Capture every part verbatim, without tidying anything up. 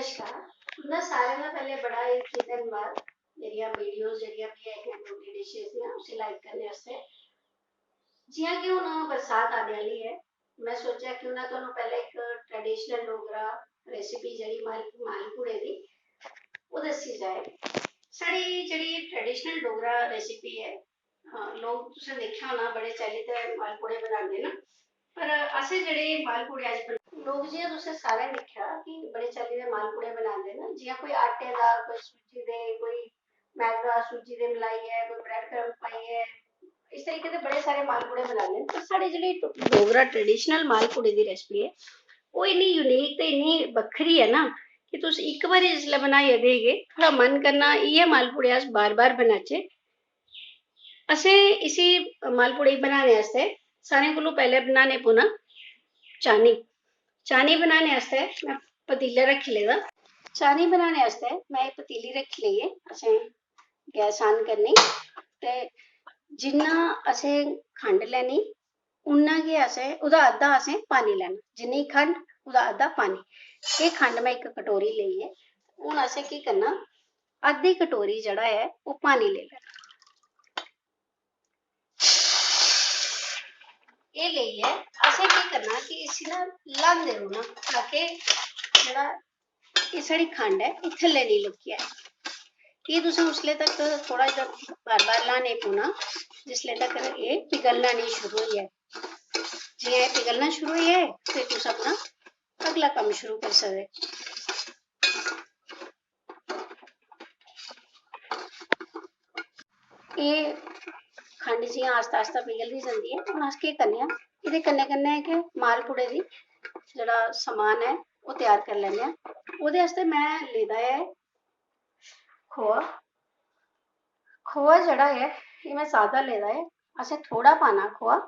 नमस्कार, तुं'दा सारें दा पैह्लें बड़ा ही धन्नवाद। मेरियां वीडियोज़ जेह्ड़ियां बी हैगियां डोगरी डिशेज़ दियां, उसी लाइक करने आस्तै। जि'यां कि हून बरसात आने आह्ली ऐ, में सोचेआ क्यों ना तुहानू पैह्लें इक ट्रेडिशनल डोगरा रेसिपी जेह्ड़ी माल-, मालपूड़े दी, ओह् दस्सी जाए। साढ़ी जेह्ड़ी ट्रेडिशनल डोगरा रेसिपी ऐ, अ, लोक तुसें दिक्खेआ होना बड़े चाल्ली दे मालपूड़े बनांदे न, पर असें जेह्ड़े मालपूड़े अज्ज बना-, लोक जि'यां तुसें सारें दिक्खेआ कि बड़े चाल्ली दे मालपूड़े बनांदे न, जि'यां कोई आटे दा, कोई सूजी दे, कोई मैदा सूजी दे मलाइयै, कोई ब्रेड क्रम्ब पाइयै, इस तरीके दे बड़े सारे मालपूड़े बनांदे न। पर साढ़े जेह्ड़े डोगरा ट्रेडिशनल मालपूड़े दी रेसिपी ऐ, ओह् इन्नी यूनिक ते इन्नी बक्खरी ऐ ना कि तुस इक बारी जिसलै बनाइयै देगे, थुआढ़ा मन करना इ'यै मालपूड़े अस बार-बार बनाचै। असें इसी मालपूड़े गी बनाने आस्तै सारें कोलू पैह्लें बनाने पौना चानी। चानी बनाने आस्तै में पतीला रक्खी लेदा। चानी बनाने आस्तै में एह् पतीली रक्खी लेई ऐ। असें गैस on करनी ते जिन्ना असें खंड लैनी, उन्ना गै असें, ओह्दा अद्धा असें पानी लैना। जिन्नी खंड, ओह्दा अद्धा पानी। एह् खंड में इक कटोरी लेई ऐ। हून असें केह् करना, अद्धी कटोरी जेह्ड़ा ऐ, ओह् पानी लेई लैना। एह् लेइयै असें केह् करना कि इसी ना ल्हांदे रौह्ना, ताकि जेह्ड़ा एह् साढ़ी खंड ऐ, एह् थल्लै नेईं लग्गी जाए। एह् तुसें उसलै तक थोह्ड़ा जेहा बार-बार ल्हाने पौना, जिसलै तक एह् पिघलना नेईं शुरू होई जाए। जि'यां एह् पिघलना शुरू होई जाए, फिर तुस अपना अगला कम्म शुरू करी सकदे। एह् खंड जि'यां आस्ता आस्ता पिघलदी जंदी ऐ। हून अस केह् करने आं, एह्दे कन्नै कन्नै गै मालपूड़े दी जेह्ड़ा समान ऐ, ओह् त्यार करी लैन्ने आं। ओह्दे आस्तै में लेदा ऐ खोआ। खोआ जेह्ड़ा ऐ, एह् में सादा लेदा ऐ। असें थोह्ड़ा पाना खोआ।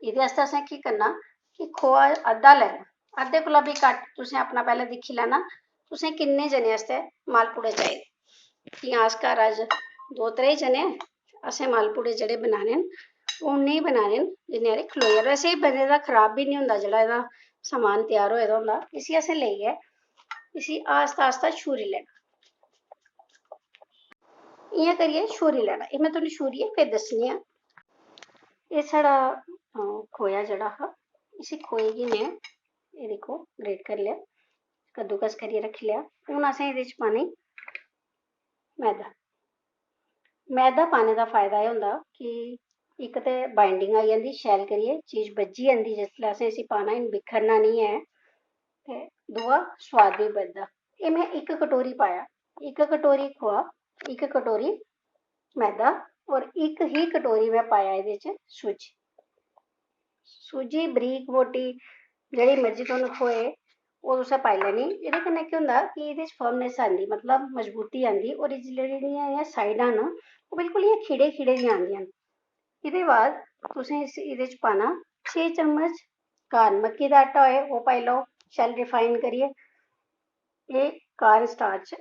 एह्दे आस्तै असें केह् करना कि खोआ अद्धा लैना, अद्धे कोला बी घट्ट। तुसें अपना पैह्लें दिक्खी लैना, तुसें किन्ने जने आस्तै मालपूड़े चाहिदे। जि'यां अस घर अज्ज दो त्रै जने आं, असें मालपूड़े जेह्ड़े बनाने न, ओह् उन्ने गै बनाने न जिन्ने हारे खलोई जा। वैसे एह् बने दा खराब बी निं होंदा, जेह्ड़ा एह्दा समान त्यार होए दा होंदा। इसी असें लेइयै इसी आस्ता आस्ता छूरी लैना। इ'यां करियै छूरी लैना। एह् में तुहानू छूरियै फिर दस्सनी आं। एह् साढ़ा, अ, खोया जेह्ड़ा हा, इसी खोए गी में, एह् दिक्खो, ग्रेट करी लेआ, कद्दूकस करियै रक्खी लेआ। हून असें एह्दे च पानी मैदा। मैदा पाने दा फायदा एह् होंदा कि इक ते बाइंडिंग आई जंदी शैल करियै, चीज बज्झी जंदी जिसलै असें इसी पाना, इ'यां बिखरना निं ऐ, ते दूआ सोआद बी बधदा। एह् में इक कटोरी पाया, इक कटोरी खोआ, इक कटोरी मैदा और इक ही कटोरी में पाया एह्दे च सूजी। सूजी बरीक मोटी जेह्ड़ी मर्जी तुहानू थ्होए, ओह् तुसें पाई लैनी। एह्दे कन्नै केह् होंदा कि एह्दे च firmness आंदी, मतलब मजबूती आंदी, और एह् जेह्ड़ियां एह् साइडां न, ओह् बिल्कुल इ'यां खिड़े खिड़े दियां आंदियां न। एह्दे बाद तुसें इस, एह्दे च पाना छे चम्मच corn, मक्की दा आटा होए, ओह् पाई लैओ शैल refine करियै। एह् corn starch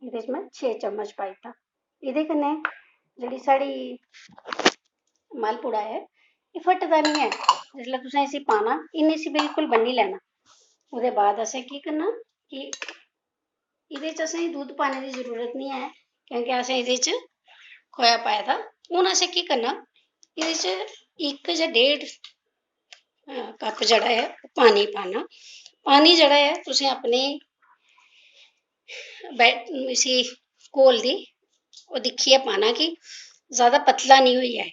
एह्दे च में छे चम्मच पाई दित्ता। एह्दे कन्नै जेह्ड़ी साढ़ी मालपूड़ा ऐ, एह् फटदा निं ऐ। जिसलै तुसें इसी पाना, इ'यां इसी बिल्कुल ब'न्नी लैना। ओह्दे बाद असें केह् करना कि एह्दे च असें दुद्ध पाने दी जरूरत निं ऐ, क्योंकि असें एह्दे च खोया पाए दा। हून असें केह् करना, एह्दे च इक जां डेढ़, अ, कप जेह्ड़ा ऐ, ओह् पानी पाना। पानी जेह्ड़ा ऐ, तुसें अपने बै-, इसी घोल दी ओह् दिक्खियै पाना कि जैदा पतला निं होई जाए।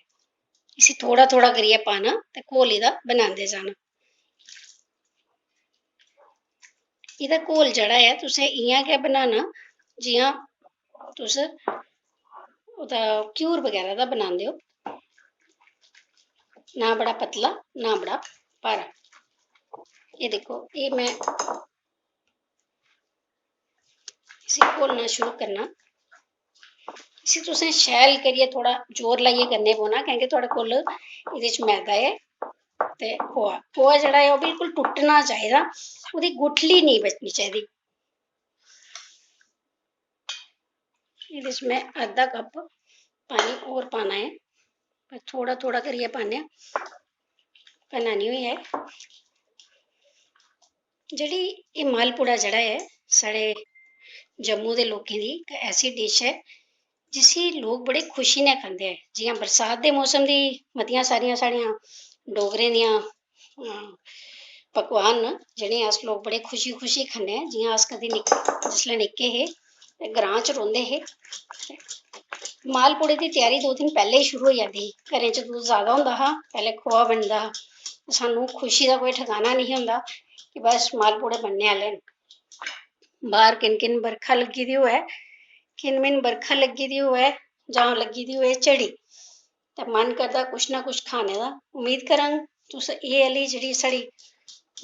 इसी थोह्ड़ा थोह्ड़ा करियै पाना ते घोल एह्दा बनांदे जाना। एह्दा घोल जेह्ड़ा ऐ, तुसें इ'यां गै बनाना जि'यां तुस ओह्दा घ्यूर बगैरा दा बनांदे ओ, ना बड़ा पतला, ना बड़ा भारा। एह् दिक्खो, एह् में इसी घोलना शुरू करना। इसी तुसें शैल करियै थोह्ड़ा जोर लाइयै करने पौना, क्योंकि थुआढ़े कोल एह्दे च मैदा ऐ ते खोआ, खोआ जेह्ड़ा ऐ, ओह् बिल्कुल टुट्टना चाहिदा, ओह्दी गुठली नेईं बचनी चाहिदी। एह्दे च में अद्धा कप पानी होर पाना ऐ, पर थोह्ड़ा थोह्ड़ा करियै पाने आं, कन्नै निं होई जाए। जेह्ड़ी एह् मालपूड़ा जेह्ड़ा ऐ, साढ़े जम्मू दे लोकें दी इक ऐसी डिश ऐ जिसी लोक बड़े खुशी नै खंदे ऐ। जि'यां बरसात दे मौसम दी मतियां सारियां साढ़ियां डोगरें दियां, अं, पकवान न जेह्ड़े अस लोक बड़े खुशी खुशी खन्ने आं। जि'यां अस कदें निक-, जिसलै निक्के हे ते ग्रांऽ च रौंह्दे हे, मालपूड़े दी त्यारी दो दिन पैह्लें गै शुरू होई जंदी ही। घरें च दुद्ध जैदा होंदा हा, पैह्लें खोआ बनदा हा, सानूं खुशी दा कोई ठकाना नेईं होंदा कि बस मालपूड़े बनने आह्ले न। बाह्र किन किन बरखा लग्गी दी होऐ, किन मिन बरखा लग्गी दी होऐ जां लग्गी दी होऐ झड़ी, ते मन करदा कुछ ना कुछ खाने दा। उम्मीद करां तुस एह् आह्ली जेह्ड़ी साढ़ी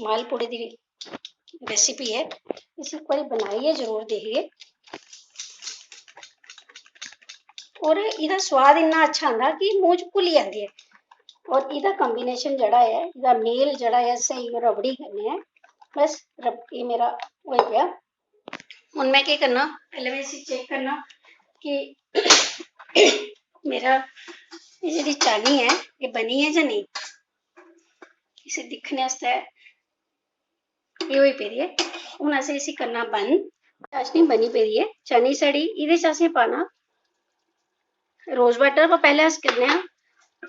मालपूड़े दी recipe ऐ, इसी इक बारी बनाइयै जरूर दिखगे। और एह्दा स्वाद इन्ना अच्छा आंदा कि मूंह च घुली जंदी ऐ। और एह्दा combination जेह्ड़ा ऐ, एह्दा मेल जेह्ड़ा ऐ, स्हेई रबड़ी कन्नै ऐ। बस रब-, एह् मेरा होई गेआ। हून में केह् करना, पैह्लें में इसी check करना कि मेरा एह् जेह्ड़ी चानी ऐ, एह् बनी ऐ जां नेईं। इसी दिक्खने आस्तै एह् होई पेदी ऐ। हून असें इसी करना बंद। चाशनी बनी पेदी ऐ, चानी साढ़ी। एह्दे च असें पाना rose water। पर पैह्लें अस करने आं,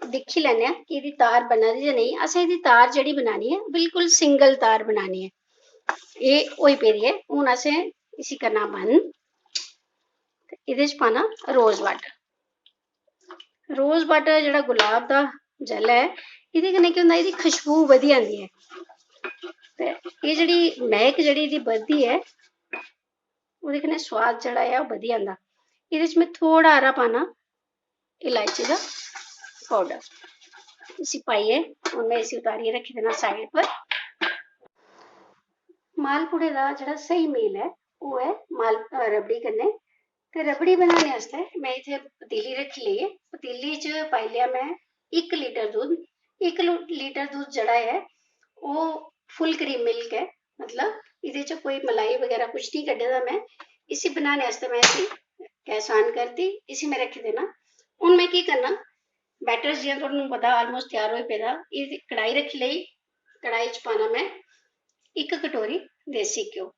दिक्खी लैन्ने आं कि एह्दी तार बना दी जां नेईं। असें एह्दी तार जेह्ड़ी बनानी ऐ, बिल्कुल single तार बनानी ऐ। एह् होई पेदी ऐ। हून असें इसी करना बंद। ते एह्दे च पाना rose water। Rose water जेह्ड़ा गुलाब दा जल ऐ, एह्दे कन्नै केह् होंदा, एह्दी खुशबू बधी जंदी ऐ। ते एह् जेह्ड़ी मैह्क जेह्ड़ी एह्दी बधदी ऐ, ओह्दे कन्नै सोआद जेह्ड़ा ऐ, ओह् बधी जंदा। एह्दे च में थोह्ड़ा हारा पाना इलायची दा powder। इसी पाइयै हून में इसी उतारियै रक्खी देना side पर। मालपूड़े दा जेह्ड़ा स्हेई मेल ऐ, ओह् ऐ माल-, अ, रबड़ी कन्नै। ते रबड़ी बनाने आस्तै में इत्थै पतीली रक्खी लेई ऐ। पतीली च पाई लेआ में इक लीटर दुद्ध। इक लू-, लीटर दुद्ध जेह्ड़ा ऐ, ओह् full cream milk ऐ, मतलब एह्दे च कोई मलाई बगैरा कुछ निं कड्ढे दा में। इसी बनाने आस्तै में इसी गैस on करदी, इसी में रक्खी देना। हून में केह् करना, batter जि'यां तुहानू पता almost त्यार होई पेदा। एह् कढ़ाई रक्खी लेई, कढ़ाई च पाना में इक कटोरी देसी घ्यो।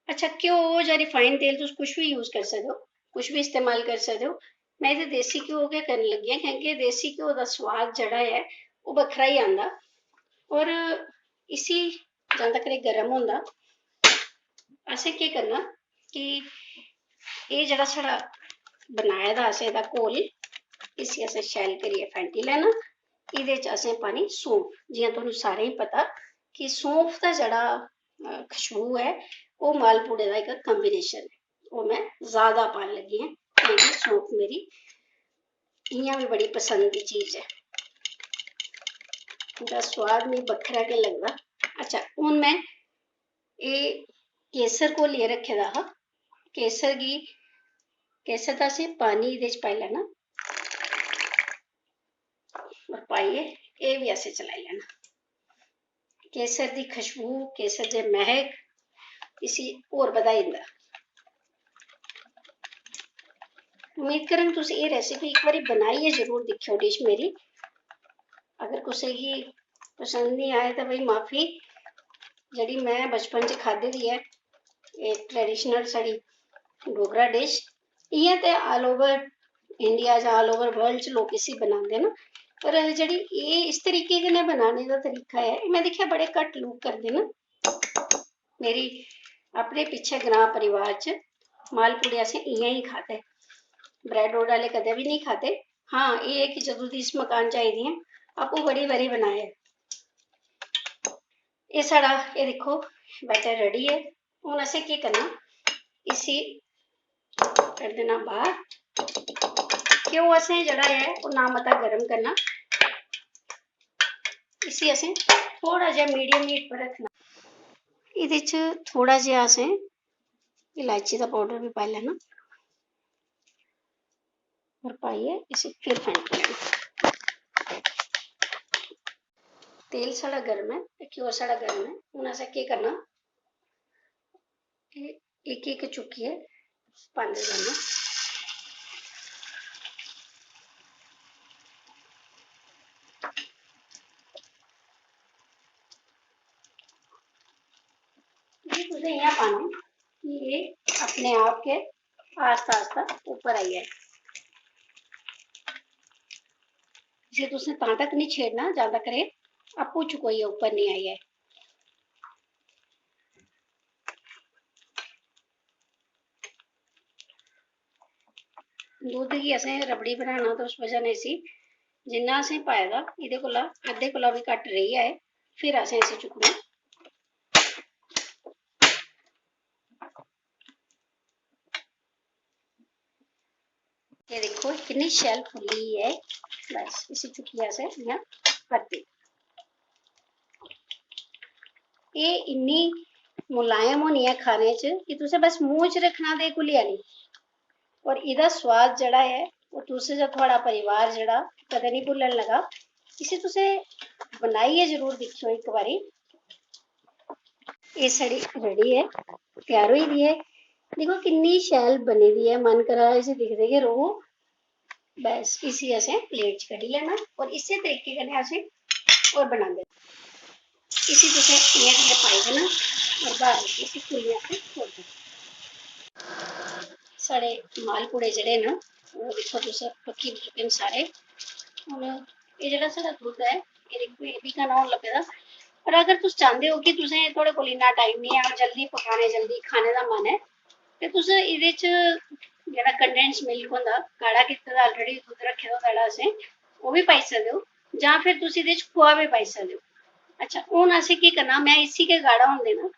अच्छा, घ्यो जां refined तेल तुस कुछ बी use करी सकदे ओ, कुछ बी इस्तेमाल करी सकदे ओ। में इत्थै देसी घ्यो गै करन लगी आं, क्योंकि देसी घ्यो दा सोआद जेह्ड़ा ऐ, ओह् बक्खरा ही आंदा। और इसी जदूं तक एह् गर्म होंदा, असें केह् करना कि एह् जेह्ड़ा साढ़ा बनाए दा असें एह्दा घोल, इसी असें शैल करियै फैंटी लैना। एह्दे च असें पानी सौंफ। जि'यां तुहानू सारें गी पता कि सौंफ दा जेह्ड़ा, अ, खुशबू ऐ, ओह् मालपूड़े दा इक combination ऐ। ओह् में जैदा पान लगी आं, क्योंकि सौंफ मेरी इ'यां बी बड़ी पसंद दी चीज ऐ। एह्दा सोआद मिगी बक्खरा गै लगदा। अच्छा, हून में एह् केसर घोलियै रक्खे दा हा, केसर गी, केसर दा असें पानी एह्दे च पाई लैना और पाइयै एह् बी असें चलाई लैना। केसर दी खुशबू, केसर दे मैहक इसी होर बधाई दिंदा। उम्मीद करङ तुस एह् recipe इक बारी बनाइयै जरूर दिक्खेओ, dish मेरी। अगर कुसै गी पसंद निं आए तां भाई माफी, जेह्ड़ी में बचपन च खाद्धी दी ऐ, एह् traditional साढ़ी डोगरा dish। इ'यां ते all over India जां all over world च लोक इसी बनांदे न, पर जेह्ड़ी एह् इस तरीके कन्नै बनाने दा तरीका ऐ, एह् में दिक्खेआ बड़े घट्ट लोक करदे न। मेरी अपने पिच्छे ग्रां परिवार च मालपूड़े असें इ'यां ही खाद्धे, bread roll आह्ले कदें बी निं खाद्धे। हां, एह् ऐ कि जदूं दी इस मकान च आई दी आं, आपूं बड़ी बारी बनाए। एह् साढ़ा, एह् दिक्खो, batter ready ऐ। हून असें केह् करना, इसी कड्ढ देना बाह्र। घ्यो असें जेह्ड़ा ऐ, ओह् ना मता गर्म करना, इसी असें थोह्ड़ा जेहा medium heat पर रक्खना। एह्दे च थोह्ड़ा जेहा असें इलायची दा powder बी पाई लैना और पाइयै इसी फिर फैंटी लैना। तेल साढ़ा गर्म ऐ ते घ्यो साढ़ा गर्म ऐ। हून असें केह् करना, एह् इक इक चुक्कियै पांदे जाना। ये तुसें इ'यां पाना कि एह् अपने आप गै आस्ता आस्ता उप्पर आई जाए। इसी तुसें तां तक निं छेड़ना जां तक एह् आपूं चकोइयै उप्पर निं आई जाए। दुद्ध गी असें रबड़ी बनाना ते उस बजह कन्नै इसी जिन्ना असें पाए दा एह्दे कोला अद्धे कोला बी घट्ट रेही जाए, फिर असें इसी चुक्कना। एह् दिक्खो किन्नी शैल फुल्ली ऐ। बस इसी चुक्कियै असें इ'यां परती। एह् इन्नी मुलायम होनी ऐ खाने च कि तुसें बस मूंह च रक्खना ते घुली जानी। और एह्दा स्वाद जेह्ड़ा ऐ, ओह् तुस जां थुआढ़ा परिवार जेह्ड़ा कदें निं भुल्लन लगा। इसी तुसें बनाइयै जरूर दिक्खेओ इक बारी। एह् साढ़ी रेडी ऐ, त्यार होई दी ऐ। दिक्खो किन्नी शैल बनी दी ऐ, मन करा दा इसी दिखदे गै र'वो। बस इसी असें प्लेट च कड्ढी लैना और इस्सै तरीके कन्नै असें होर बनांदे। इसी तुसें इ'यां करियै पाई देना और बाहर इसी पूरियां असें छोड़ी देना। साढ़े मालपूड़े जेह्ड़े न, ओह् दिक्खो तुस पक्की चुके न सारे। हून एह् जेह्ड़ा साढ़ा दुद्ध ऐ, एह् दिक्खो एह् बी घना होन लग्गे दा। पर अगर तुस चांह्दे ओ कि तुसें, थुआढ़े कोल इन्ना टाइम निं ऐ और जल्दी पकाने, जल्दी खाने दा मन ऐ, ते तुस एह्दे च जेह्ड़ा कंडेंस मिल्क होंदा, गाढ़ा कीते दा already दुद्ध रक्खे दा होंदा जेह्ड़ा असें, ओह् बी पाई सकदे ओ। जां फिर तुस एह्दे च खोआ बी पाई सकदे ओ। अच्छा, हून असें केह् करना, में इसी गै गाढ़ा होन देना।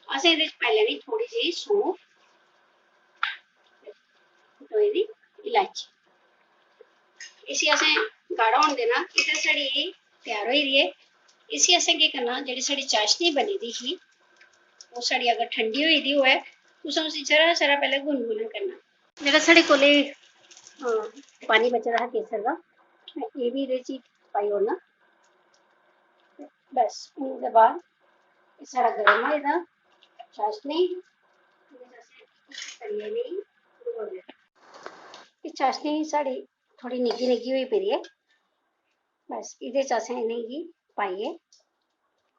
असें एह्दे च पाई लैनी थोह्ड़ी जेही सौंफ, कुटोई दी इलायची। इसी असें गाढ़ा होन देना। इत्थै साढ़ी एह् त्यार होई दी ऐ। इसी असें केह् करना, जेह्ड़ी साढ़ी चाशनी बनी दी ही, ओह् साढ़ी अगर ठंडी होई दी होऐ, तुसें उसी जरा, जरा पैह्लें गुनगुना करना। जेह्ड़ा साढ़े कोले, अ, पानी बचे दा हा केसर दा, में एह् बी एह्दे च ही पाई ओड़ना। बस, हून ओह्दे बाद एह् साढ़ा गर्म होए दा चाशनी, एह्दे च असें करियै नेईं डुबोई ओड़ना। एह् चाशनी साढ़ी थोह्ड़ी निग्घी निग्घी होई पेदी ऐ। बस, एह्दे च असें इ'नेंगी पाइयै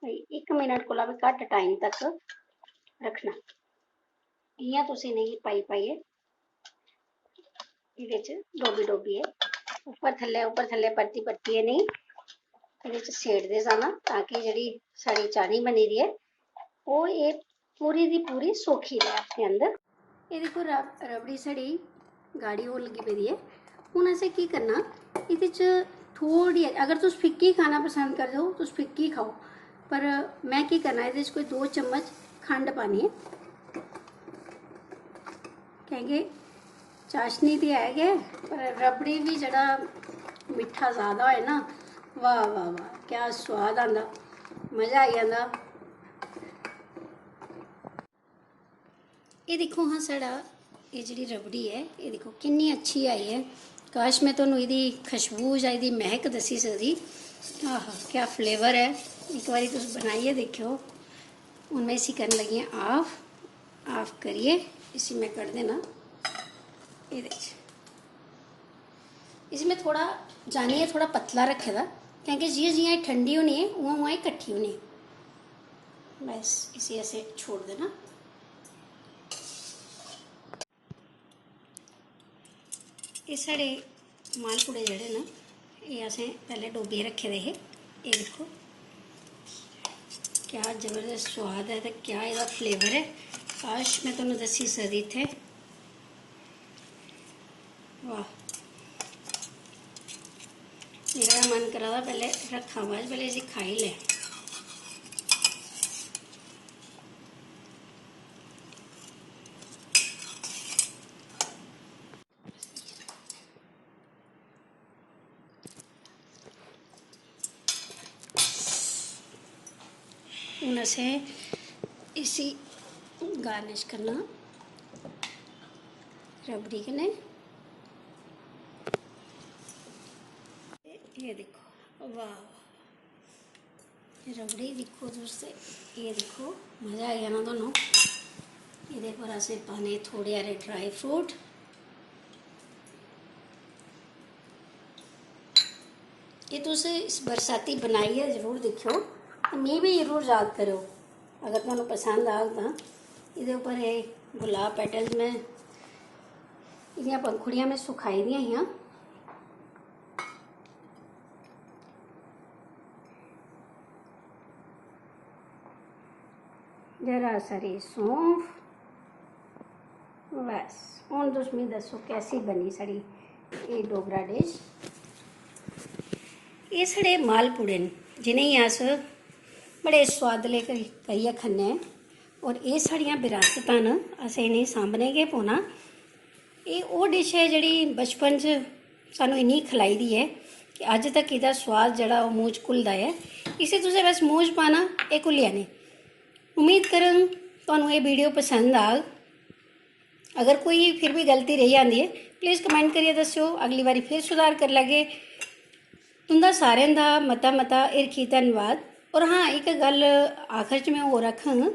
कोई इक मिनट कोला बी घट्ट टाइम तक रक्खना। इ'यां तुस इ'नेंगी पाई पाइयै एह्दे च डोबी डोबियै उप्पर थल्लै, उप्पर थल्लै, परती परतियै नेईं, एह्दे च सेड़दे जाना, तां कि जेह्ड़ी साढ़ी चानी बनी दी ऐ, ओह् एह् पूरी दी पूरी सोखी र'वै अपने अंदर। एह् दिक्खो, रब-, रबड़ी साढ़ी गाढ़ी होन लगी पेदी ऐ। हून असें केह् करना, एह्दे च थोह्ड़ी, अगर तुस फिक्की खाना पसंद करदे ओ, तुस फिक्की खाओ, पर में केह् करना, एह्दे च कोई दो चम्मच खंड पानी ऐ, कैंह् कि चाशनी ते है गै, पर रबड़ी बी जेह्ड़ा मिट्ठा जैदा होए ना, वाह, वाह, वाह, क्या सोआद आंदा, मज़ा आई जंदा। एह् दिक्खो हां साढ़ा, एह् जेह्ड़ी रबड़ी ऐ, एह् दिक्खो किन्नी अच्छी आई ऐ। काश, में तुहानू एह्दी खशबू जां एह्दी मैह्क दस्सी सकदी। आहा, क्या flavour ऐ। इक बारी तुस बनाइयै दिक्खेओ। हून में इसी करन लगी आं off। Off करियै इसी में कड्ढ देना एह्दे च। इसी में थोह्ड़ा जानियै थोह्ड़ा पतला रक्खे दा, क्योंकि जि'यां जि'यां एह् ठंडी होनी ऐ, उ'आं उ'आं एह् कट्ठी होनी ऐ। बस, इसी असें छोड़ देना। एह् साढ़े मालपूड़े जेह्ड़े न, एह् असें पैह्लें डोबियै रक्खे दे हे। एह् दिक्खो, क्या जबरदस्त सोआद ऐ ते क्या एह्दा flavour ऐ। काश, में तुहानू दस्सी सकदी इत्थै। वाह, मेरा मन करा दा पैह्लें रक्खां, बाद च पैह्लें इसी खाई लैं। हून असें इसी garnish करना रबड़ी कन्नै। एह् दिक्खो, वाह, वाह। रबड़ी दिक्खो तुस, ते एह् दिक्खो, मज़ा आई जाना तुहानू। एह्दे पर असें पाने थोह्ड़े हारे dry fruit। एह् तुस इस बरसाती बनाइयै जरूर दिक्खेओ ते मिगी बी जरूर याद करेओ। अगर तुहानू पसंद आग तां एह्दे उप्पर एह् गुलाब petals में, एह्दियां पंखुड़ियां में सुखाई दियां हियां। जरा सारी सौंफ। बस, हून तुस मिगी दस्सो, कैसी बनी साढ़ी एह् डोगरा dish? एह् साढ़े मालपूड़े न, जि'नेंगी अस बड़े सोआदले करी-, करियै खन्ने आं। होर एह् साढ़ियां बरासतां न, असें इ'नेंगी सांभने गै पौना। एह् ओह् dish ऐ, जेह्ड़ी बचपन च सानूं इन्नी खलाई दी ऐ कि अज्ज तक एह्दा सोआद जेह्ड़ा, ओह् मूंह च घुलदा ऐ। इसी तुसें बस मूंह च पाना, एह् घुली जानी। उम्मीद करङ, तुहानू एह् video पसंद आग। अगर कोई फिर बी गलती रेही जंदी ऐ, please comment करियै दस्सेओ, अगली बारी फिर सुधार करी लैगे। तुं'दा सारें दा मता मता हिरखी धन्नवाद। और हां, इक गल्ल आखर च में होर आखङ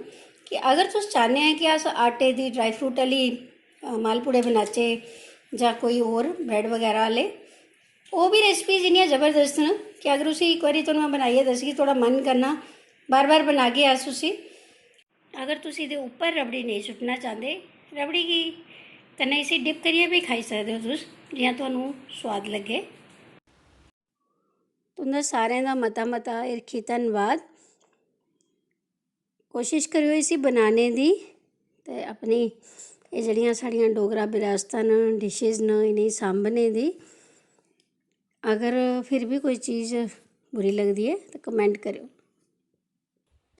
कि अगर तुस चाह्ने ऐ कि अस आटे दी dry fruit आह्ली, अ, मालपूड़े बनाचै जां कोई होर bread बगैरा आह्ले, ओह् बी recipes इन्नियां जबरदस्त न कि अगर उसी इक बारी तुहानू में बनाइयै दसगी, थुआढ़ा मन करना, बार बार बनागे अस उसी। अगर तुस एह्दे उप्पर रबड़ी नेईं सुट्टना चांह्दे, रबड़ी गी, कन्नै इसी dip करियै बी खाई सकदे ओ तुस, जि'यां तुहानू सोआद लग्गे। तुं'दा सारें दा मता मता हिरखी धन्नवाद। कोशिश करेओ इसी बनाने दी ते अपनी एह् जेह्ड़ियां साढ़ियां डोगरा बरासतां न, dishes न, इ'नेंगी सांभने दी। अगर फिर बी कोई चीज बुरी लगदी ऐ ते comment करेओ।